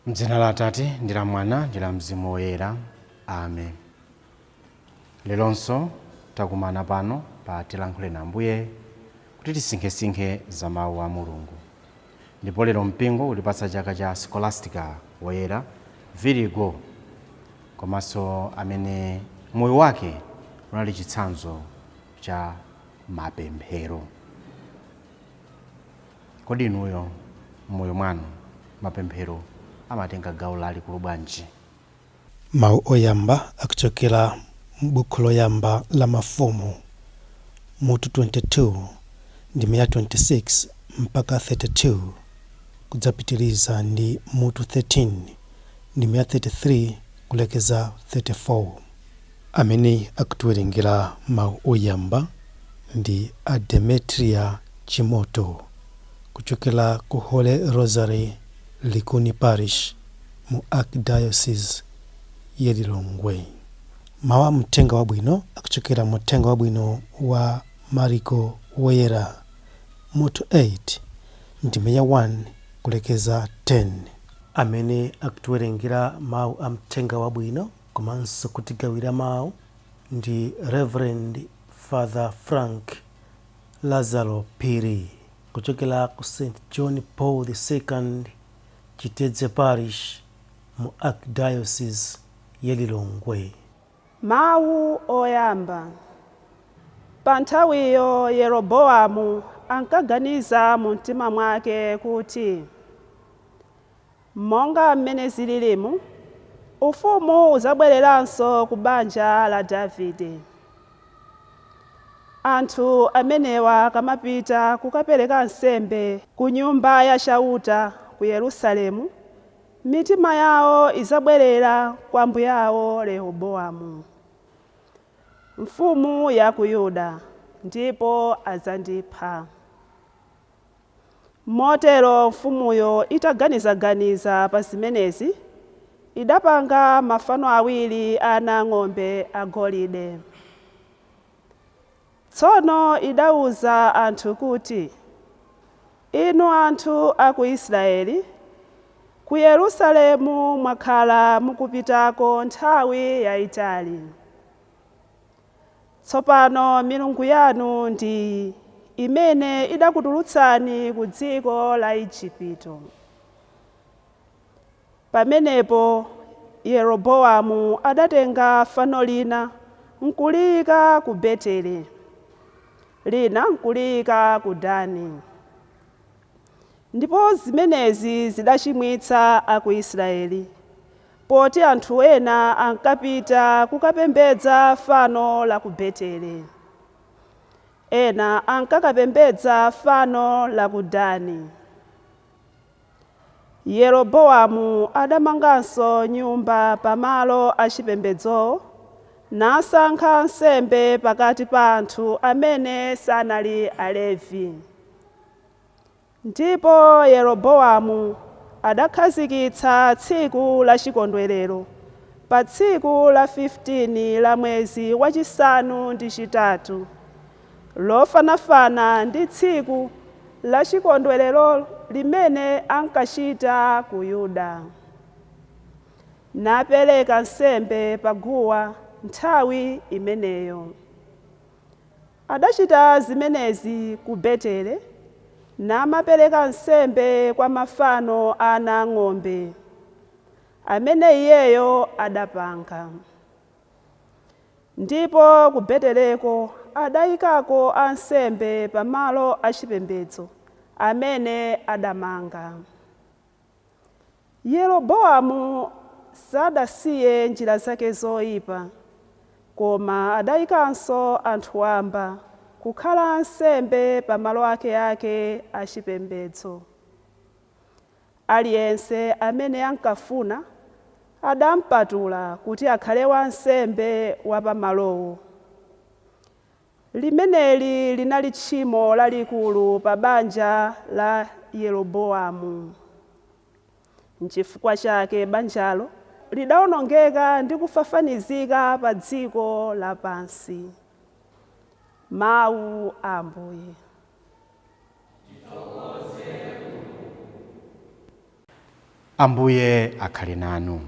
Mdzina la Atate ndi la Mwana ndi la Mzimu Woyera, amen. Leronso takumana pano pa Tilankhule na Ambuye kuti tisinkhesinkhe za mawu a Mulungu. Ndipo lero mpingo ulipatsa chaka cha Scholastica Woyera Virigo, komanso amene moyo wake unali chitsanzo cha mapemphero. Kodi inuyo m'moyo mwanu mapemphero amatenga gawo lalikulu bwanji? Mawu oyamba akuchokera m'buku loyamba la Mafumu, mutu 22, ndime ya 26 mpaka 32, kudzapitiriza ndi mutu 13, ndime ya 33 kulekeza 34. Amene akutiwerengera mawu oyamba ndi a Demetria Chimoto kuchokera ku Holy Rosary Likuni Parish mu Archdiocese ya Lilongwe. Mawu a mthenga wabwino akuchokera mu Uthenga Wabwino wa Mariko Woyera, mutu 8, ndime ya 1 kulekeza 10. Amene akutiwerengera mawu a mthenga wabwino komanso kutigawira mawu ndi Reverend Father Frank Lazaro Phiri kuchokera ku St John Paul II Chitedze Parish mu Archdiocese ya Lilongwe. Mawu oyamba. Pa nthawiyo Yeroboamu ankaganiza mu mtima mwake kuti, monga mmene zililimu, ufumu uzabwereranso ku banja la Davide. Anthu amenewa akamapita kukapereka nsembe ku nyumba ya Chauta ku Yerusalemu, mitima yawo izabwerera kwa mbuyawo Rehobowamu, mfumu ya ku Yuda, ndipo adzandipha. Motero mfumuyo itaganizaganiza pa zimenezi, idapanga mafano awiri a ana ang'ombe agolide. Tsono idawuza anthu kuti, inu anthu a ku Israeli, ku Yerusalemu mwakhala mukupitako nthawi yayitali. Tsopano milungu yanu ndi imene idakutulutsani ku dziko la Igupto. Pamenepo Yeroboamu adatenga fano lina nkuliyika ku Beteli, lina nkuliyika ku Dani. Ndipo zimenezi zidachimwitsa a ku Israeli, poti anthu ena ankapita kukapembedza fano la ku Beteli, ena ankakapembedza fano la ku Dani. Yeroboamu adamanganso nyumba pamalo achipembedzo nasankha nsembe pakati pa anthu amene sanali Alevi. Ndipo Yeroboamu adakhazikitsa tsiku la chikondwerero pa tsiku la 15 la mwezi wachisanu ndi chitatu, lofanafana ndi tsiku la chikondwerero limene ankachita ku Yuda, napereka nsembe paguwa nthawi imeneyo. Adachita zimenezi ku Betele, namapereka nsembe kwa mafano a ana ang'ombe amene iyeyo adapanga. Ndipo ku Beteleko adayikako ansembe pamalo achipembedzo amene adamanga. Yeroboamu sadasiye njira zake zoyipa, koma adayikanso anthu wamba kukhala ansembe pamalo ake achipembedzo. Aliyense amene ankafuna adampatula kuti akhale wansembe wa pamalowo. Limeneli linali tchimo lalikulu pa banja la Yeroboamu. Nchifukwa chake banjalo lidawonongeka ndi kufafanizika pa dziko lapansi. Mawu a Ambuye. Ambuye akhale nanu.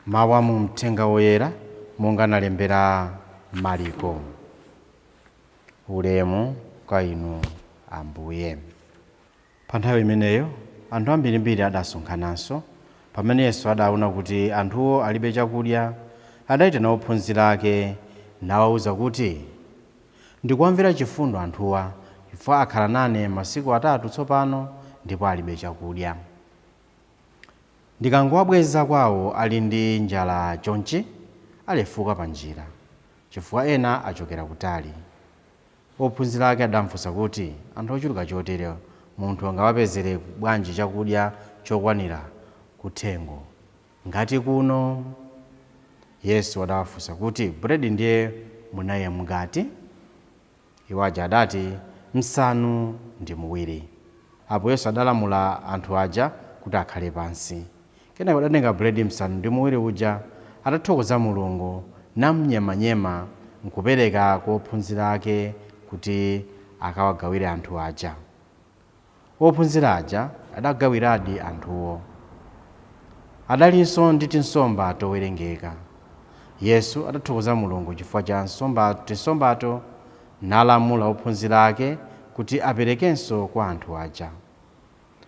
Mawu a mu Mthenga Woyera monga analembera Mariko. Ulemu kwa inu Ambuye. Pa nthawi imeneyo anthu ambirimbiri adasonkhananso. Pamene Yesu adaona kuti anthuwo alibe chakudya, adayitana ophunzira ake nawawuza kuti, ndikuwamvera chifundo anthuwa, chifukwa akhala nane masiku atatu tsopano ndipo alibe chakudya. Ndikangowabweza kwawo ali ndi njala chonchi, alefuka pa njira, chifukwa ena achokera kutali. Ophunzira ake adamufunsa kuti, anthu ochuluka chotere munthu angawapezere bwanji chakudya chokwanira kuthengo ngati kuno? Yesu adawafunsa kuti, buledi ndiye munaye mngati? Iwo aja adati, 7. Apo Yesu adalamula anthu aja kuti akhale pansi. Kenaka adatenga buledi 7 uja, atathokoza Mulungu, namnyemanyema nkupereka kwa ophunzira ake kuti akawagawire anthu aja. Ophunzira aja adagawiradi anthuwo. Adalinso ndi tinsomba towerengeka. Yesu adathokoza Mulungu chifukwa cha tinsombato, nalamula ophunzira ake kuti aperekenso kwa anthu aja.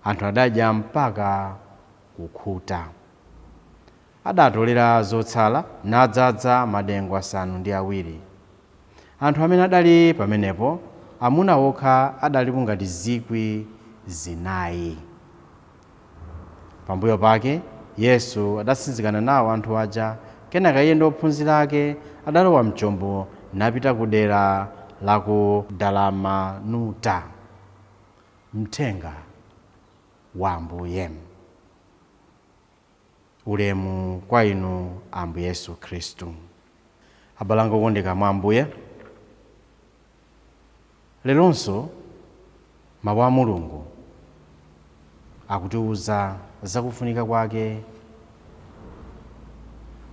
Anthu adadya mpaka kukhuta. Adatolera zotsala nadzaza madengu 7. Anthu amene adali pamenepo, amuna okha adali kungati 4,000. Pambuyo pake Yesu adatsinzikana nawo anthu aja. Kenaka iye ndi ophunzira ake adalowa mchombo napita ku dera la ku Dalamanuta. Mthenga wa Ambuye. Ulemu kwa inu Ambuye Yesu Khristu. Abalanga okondeka mwa Ambuye, leronso mawu a Mulungu akutiwuza zakufunika kwake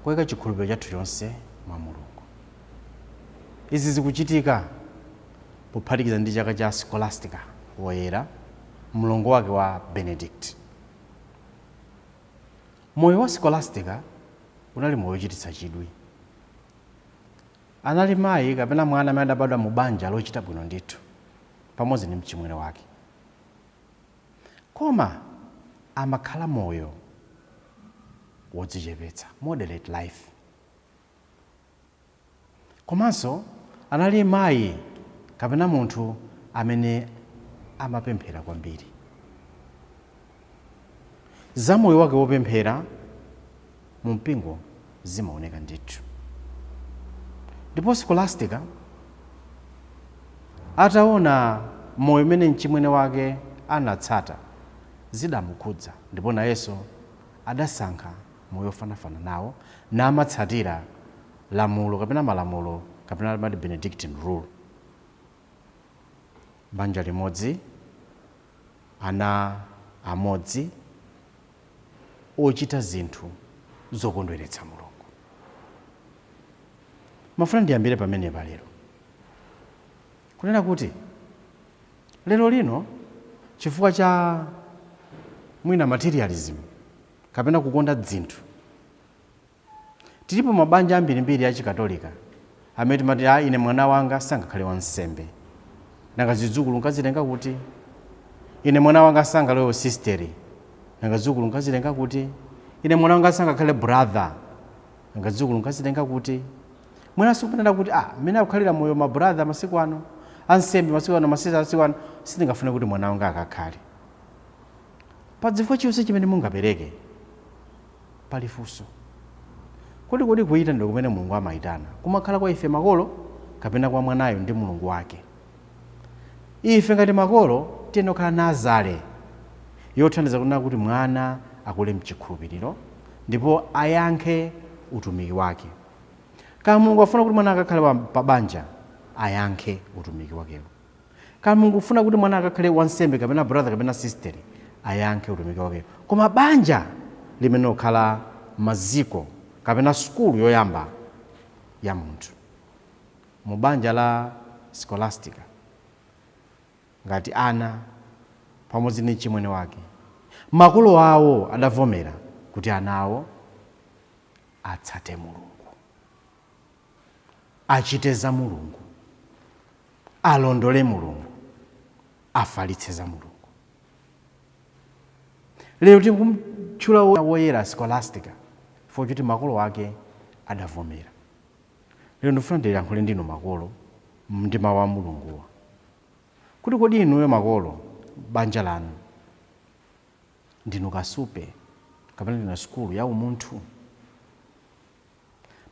kuyika chikhulupiriro chathu chonse mwa Mulungu. Izi zikuchitika pophatikiza ndi chaka cha Scholastica Woyera, mlongo wake wa Benedict. Moyo wa Scholastica unali moyo wochititsa chidwi. Anali mayi kapena mwana amene adabadwa mu banja lochita bwino ndithu, pamodzi ndi mchimwene wake. Koma amakhala moyo wodzichepetsa, moderate life. Komanso anali mayi kapena munthu amene amapemphera kwambiri. Za moyo wake wopemphera mu mpingo zimaoneka ndithu. Ndipo Scholastica ataona moyo umene mchimwene wake anatsata, zidamukhudza, ndipo nayenso adasankha moyo ofanafana nawo namatsatira lamulo kapena malamulo kapena amati Benedictine rule. Banja limodzi, ana amodzi, ochita zinthu zokondweretsa Mulungu. Mafuna ndiyambire pamenepa lero, kunena kuti lero lino chifukwa cha mwina materialism kapena kukonda zinthu, tilipo mabanja ambirimbiri a Chikatolika amene timati, ine mwana wanga sangakhale wansembe, nanga zidzukulu nkazitenga kuti? Ine mwana wanga sangalowe sisteri, nanga zidzukulu nkazitenga kuti? Ine mwana wanga sangakhale brother, nanga zidzukulu nkazitenga kuti? Mwinanso kunena kuti mmene akukhalira moyo ma brother masiku ano, ansembe masiku ano, masista masiku ano, sindingafune kuti mwana wanga akakhale. Pa chifukwa chiyonse chimene mungapereke, pali funso. Kodi kuyitanidwa kumene Mulungu amayitana kumakhala kwa ife makolo kapena kwa mwanayo ndi Mulungu wake? Ife ngati makolo tiyenera kukhala nazale yothandiza kunena kuti mwana akule mchikhulupiriro ndipo ayankhe utumiki wake. Kaya Mulungu afuna kuti mwana akakhale pa banja, ayankhe utumiki wakewo. Kaya Mulungu afuna kuti mwana akakhale wansembe kapena brother kapena sister, ayankhe utumiki wakewo. Koma banja limene okhala maziko kapena sukulu yoyamba ya munthu. Mu banja la Scholastica, ngati ana pamodzi ndi chimwene wake, makolo awo adavomera kuti ana awo atsate Mulungu, achite za Mulungu, alondole Mulungu, afalitse za Mulungu. Lero tikumtchula woyera Scholastica chifukwa choti makolo ake adavomera. Lero ndifuna ndiyankhule ndinu makolo ndi mawu a Mulunguwa, kuti kodi inuyo makolo, banja lanu ndinu kasupe kapena ndinu sukulu ya umunthu?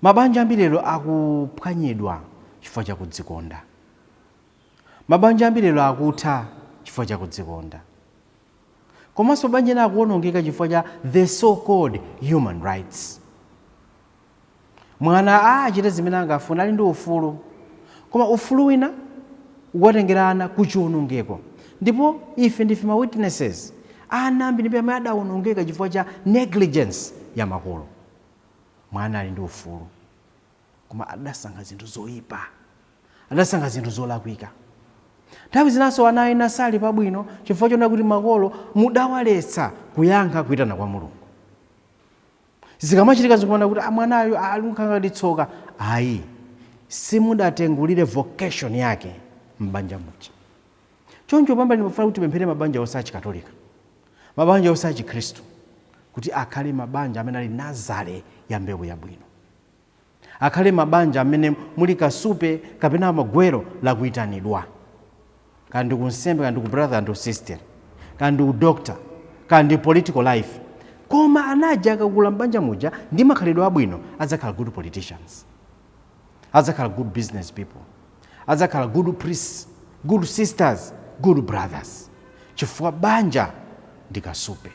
Mabanja ambiri lero akuphwanyidwa chifukwa chakudzikonda. Mabanja ambiri lero akutha chifukwa chakudzikonda. Komanso banja ena akuwonongeka chifukwa cha the so called human rights. Mwana achite zimene angafuna, ali ndi ufulu, koma ufulu wina ukuwatengera ana kuchiwonongeko. Ndipo ife ndife ma witnesses, ana ambiri amene adawonongeka chifukwa cha negligence ya makolo. Mwana ali ndi ufulu, koma adasankha zinthu zoyipa, adasankha zinthu zolakwika. Nthawi zinanso ana ena sali pabwino chifukwa chonena kuti makolo mudawaletsa kuyankha kuyitana kwa Mulungu. Zikamachitika zikuona kuti mwanayo ali kukhala ngati tsoka. Ayi, simudatengulire vocation yake m'banja muja. Choncho pamba ndimafuna kuti tipemphere mabanja onse achikatolika, mabanja onse achikhristu, kuti akhale mabanja amene ali nazale ya mbewu yabwino, akhale mabanja amene muli kasupe kapena magwero lakuyitanidwa, kandi kunsembe, kandi ku brother and sister, kandi ku doctor, kandi political life. Koma anaja akakula m'banja muja ndi makhalidwe abwino, adzakhala good politicians, adzakhala good business people, adzakhala good priests, good sisters, good brothers, chifukwa banja ndi kasupe.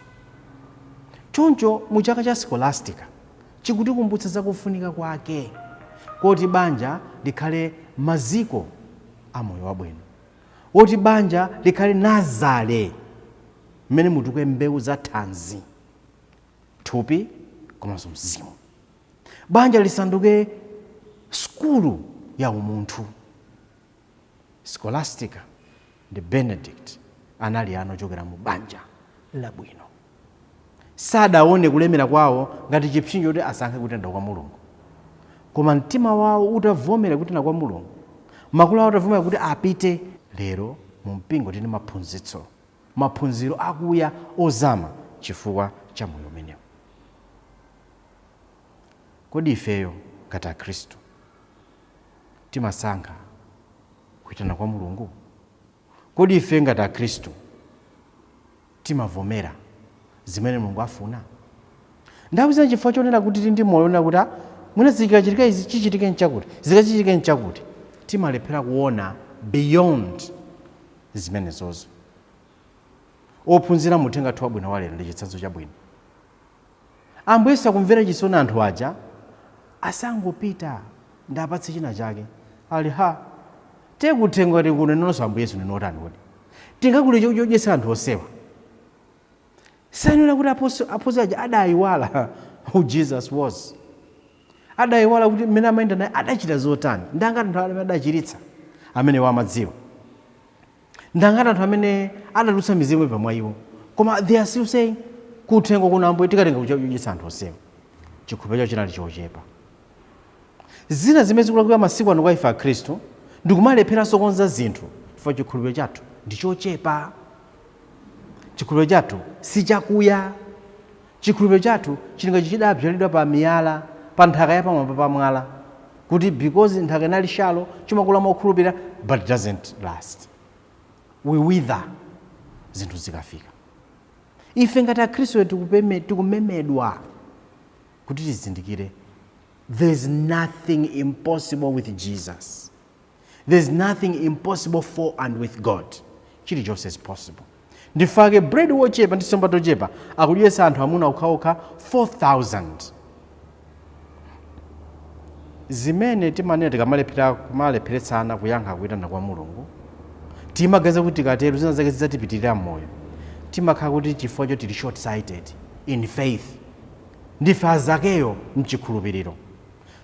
Choncho mu chaka cha Scholastica chikutikumbutsa zakufunika kwake koti banja likhale maziko a moyo wabwino, woti banja likhale nazale mmene mutukwe mbewu za thanzi, thupi komanso mzimu. Banja lisanduke sukulu ya umunthu. Scholastica ndi Benedict anali ana ochokera mu banja labwino. Sadaone kulemera kwawo ngati chipsinjo kuti asankhe kutenda kwa Mulungu, koma mtima wawo utavomera kutenda kwa Mulungu, makolo awo atavomera kuti apite. Lero mu mpingo tili maphunzitso, maphunziro akuya ozama chifukwa cha moyo umenewu. Kodi ifeyo ngati akhristu timasankha kuyitana kwa Mulungu? Kodi ife ngati akhristu timavomera zimene Mulungu afuna? Nthawi zina chifukwa chonena kuti tili ndi moyo onena kuti mwina zikachitika izi chichitike nchakuti, zikachitike nchakuti, timalephera kuona beyond zimenezozo. Ophunzira muthenga wathu wabwino wa lero ndi chitsanzo chabwino. Ambuye Yesu akumvera chisoni anthu aja, asangopita ndapatse china chake. Ali ha tekuthengo ngati kuno nonso Ambuye Yesu ninotani, kodi tingakule chodyetsa anthu osewa? Sanena kuti apostle aja adayiwala who Jesus was, adayiwala kuti mmene amayenda naye adachita zotani. Ndangati anthu amene adachiritsa amene wamadziwa, ndangati anthu amene adatulutsa mizimu pamwa iwo, koma they are still saying kuthengo kuno Ambuye tikatenga kuchodyetsa anthu osewa. Chikhulupiriro chawo chinali chochepa. Zina zimene zikulakwika masiku ano kwa ife akhristu ndikumalepheranso konza zinthu chifukwa chikhulupiriro chathu ndi chochepa, chikhulupiriro chathu sichakuya. Chikhulupiriro chathu chilinga chidabzalidwa pa miyala, pa nthaka yapamwamba pa mwala, kuti because nthaka inali shallow chimakula mokhulupirira, but it doesn't last. We wither zinthu zikafika. Ife ngati akhristu tikumemedwa kuti tizindikire there's nothing impossible with Jesus. There's nothing impossible for and with God. Chilichonse is possible. Ndifake bread wochepa ndi nsomba tochepa akudyetsa anthu amuna okhaokha 4000. Zimene timanena tikamalephera kumalepheretsana kuyankha kuyitana kwa Mulungu, timaganiza kuti tikatero zina zake zidzatipitirira m'moyo. Timakhala kuti chifukwa cho tili short sighted in faith. Ndife azakeyo mchikhulupiriro.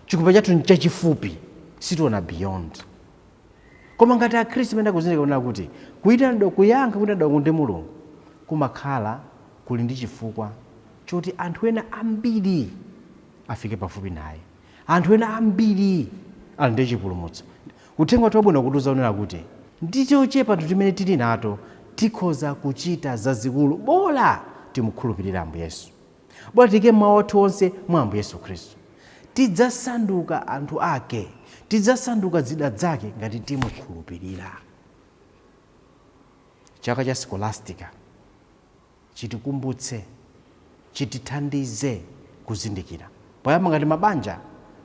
Chikhulupiriro chathu nchachifupi, sitiona beyond. Koma ngati akhristu amene akuzindikira kunena kuti kuyitanidwa, kuyankha kuyitanidwa ndi Mulungu kumakhala kuli ndi chifukwa choti anthu ena ambiri afike pafupi naye, anthu ena ambiri ali ndi chipulumutso. Uthenga wathu wabwino kutiuza kunena kuti ndi chochepa anthu timene tili nato tikhoza kuchita zazikulu, bola timukhulupirira Ambuye Yesu, bola tiyike mawu athu onse mwa Ambuye Yesu Khristu. Tidzasanduka anthu ake, tidzasanduka zida zake ngati timukhulupirira. Chaka cha Scholastica chitikumbutse, chitithandize kuzindikira poyamba ngati mabanja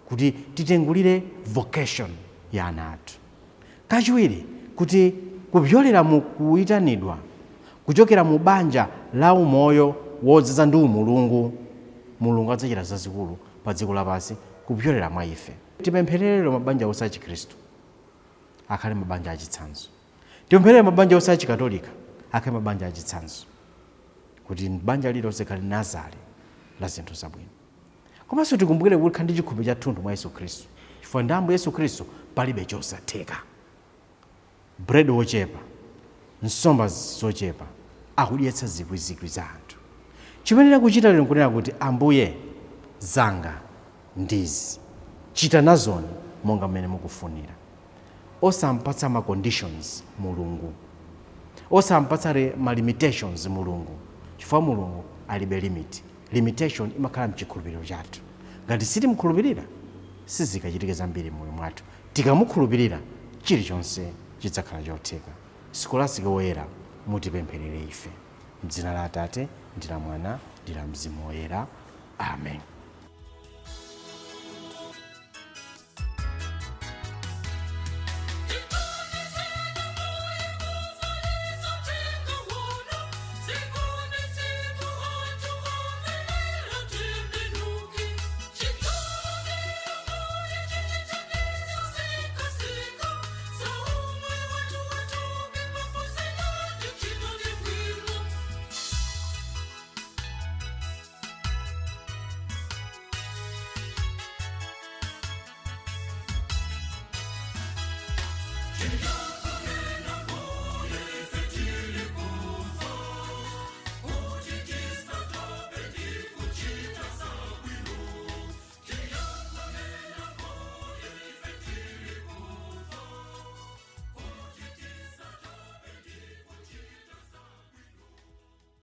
kuti titengulire vocation ya ana athu. Kachiwiri, kuti kupyolera mu kuyitanidwa kuchokera mu banja la umoyo wodzaza ndi umulungu, Mulungu adzachita zazikulu pa dziko lapansi kupyolera mwa ife. Tipempherere mabanja onse a Chikhristu akhale mabanja achitsanzo. Tipempherere mabanja onse a Chikatolika akhale mabanja achitsanzo, kuti banja lililonse likhale nazale la zinthu zabwino. Komanso tikumbukire kuti ndi chikhulupiriro chathunthu mwa Yesu Khristu, chifukwa ndi Ambuye Yesu Khristu palibe chosatheka. Bread wochepa, nsomba zochepa, akudyetsa zikwizikwi za anthu. Chimene kuchita lero nkunena kuti Ambuye, zanga ndizi, chita nazoni monga mmene mukufunira. Osampatsa ma conditions Mulungu, osampatsa ma limitations Mulungu, chifukwa Mulungu alibe limit. Limitation imakhala mchikhulupiriro chathu. Ngati sitimukhulupirira, sizikachitike zambiri m'moyo mwathu. Tikamukhulupirira, chilichonse chidzakhala chotheka. Scholastica woyera, mutipempherere ife. M'dzina la Atate ndi la Mwana ndi la Mzimu Woyera. Amen. Chicho.